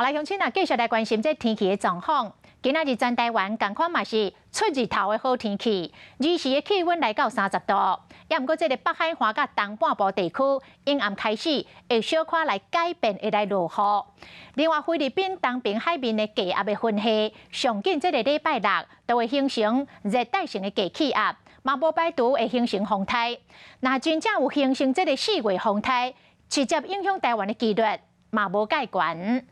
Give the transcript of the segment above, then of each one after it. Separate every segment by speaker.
Speaker 1: 來鄉親啊，繼續來關心這天氣的狀況。今仔日全台灣仝款嘛是出日頭的好天氣，日時的氣溫來到30度。也毋過這个北海岸佮東半部地區，陰暗開始會小可來改變，會來落雨。另外，菲律賓東爿海面的低壓的雲系，上緊這个禮拜六就會形成熱帶性的低氣壓，嘛無排除會形成風颱。若真正有形成這个4月風颱，直接影響台灣的幾率嘛無蓋懸。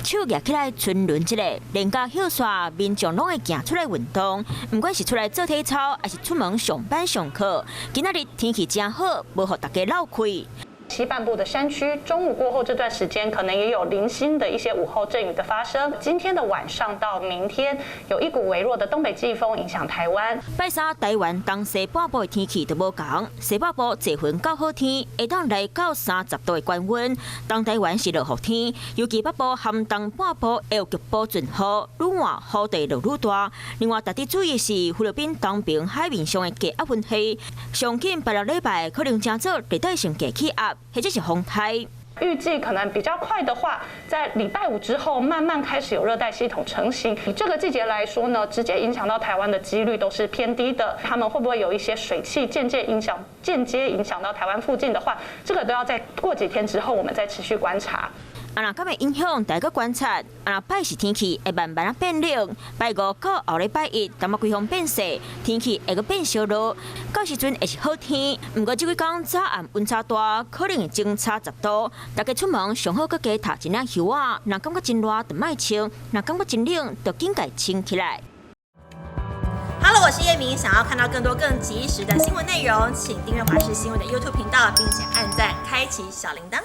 Speaker 2: 手舉起來，賰輪一下，連加歇煞，民眾攏會行出來運動，毋管是出來做體操，抑是出門上班上課。今仔日天氣誠好，無予大家漏氣。
Speaker 3: 西半部的山區，中午過後這段時間可能也有零星的一些午後陣雨的發生。今天的晚上到明天，有一股微弱的東北季風影響台灣。
Speaker 2: 拜三台灣東西半部的天氣都無仝，西北部濟雲較好天，會當來到30度的高溫。東台灣是落雨天，尤其北部和東半部會有局部陣雨，愈晚雨地落愈大。另外，特別注意是菲律賓東爿海面上的低壓雲系，上緊拜六禮拜可能成做熱帶性低氣壓，或者是風颱。
Speaker 3: 預計可能比較快的話，在禮拜五之後慢慢開始有熱帶系統成型。以這個季節來說呢，直接影響到台灣的幾率都是偏低的。他們會不會有一些水汽漸漸影響、間接影響到台灣附近的話，這個都要再過幾天之後，我們再持續觀察。
Speaker 2: 啊，若敢會影響，大家觀察。啊，若拜四天氣會慢慢仔變冷，拜五到後禮拜一，淡薄季風變細，天氣會閣變燒熱。到時陣會是好天，毋過這幾工早暗溫差大，可能會相差10度。大家出門上好閣加疊一領袖仔，若感覺真熱就莫穿，若感覺真冷就緊共穿起來。
Speaker 4: Hello，我是葉明，想要看到更多更及時的新聞內容，請訂閱華視新聞的 YouTube 頻道，並且按讚，開啟小鈴鐺。